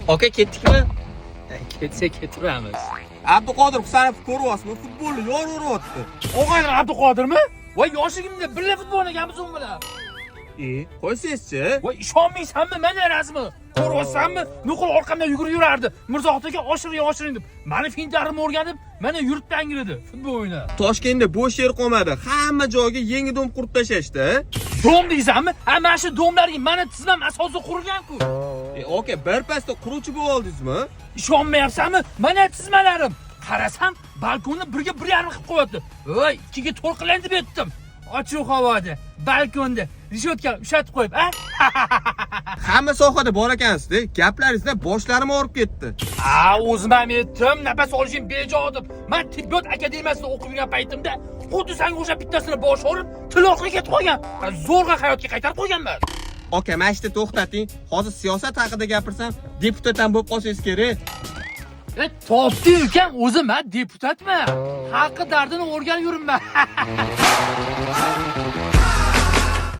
Aka, ketdikmi? Ketsa ketaveramiz. Abduqodir Husanov ko'ryapsizmi? Futbolni yoraveryapti. Og'ayni Abduqodirmi? Voy, yoshligimda birga futbol o'ynaganmiz u bilan. E, qo'ysangizchi. Voy, ishonmaysanmi mana rasmi? Ko'ryapsanmi? Nuqul orqamdan yugurib yurardi. Mirzohid aka, oshiring, oshiring deb. Mani fintlarimni o'rganib, mana yurib tangridi futbol o'ynab. Toshkentda bo'sh yer qolmadi. Hamma joyga yangi дом qurib tashlashdi. Дом deysanmi? Ha, mana shu дом larga mani tizmam asosi qurilgan-ku. E, aka, bir pasda quruvchi bo'lib oldingizmi? Ishonmayapsanmi? Mana tizmalarim. Qarasam, balkonni birga bir yarim qilib qo'yapti. Voy, ikkiga to'rt qilayin deb etdim. Ochiq havoda, balkonda reshyotka ushatib qo'yib, a? Hamma sohada bor ekansizda. Gaplaringizdan boshlarim og'rib ketdi. Ha, o'zim ham aytdim, nafas olishim bejo deb. Men tibbiyot akademiyasida o'qib yurgan paytimda xuddi senga o'xshab bittasini bosh og'rib, til orqali ketib qolgan. Zo'rg'a hayotga qaytarib qo'yganman. Aka, mana shu yerda to'xtating. Hozir siyosat haqida gapirsam, deputat ham bo'lib qolsangiz kerak. E, topdi ukam, o'zim ha deputatman. Xalqi dardini o'rganib yuribman.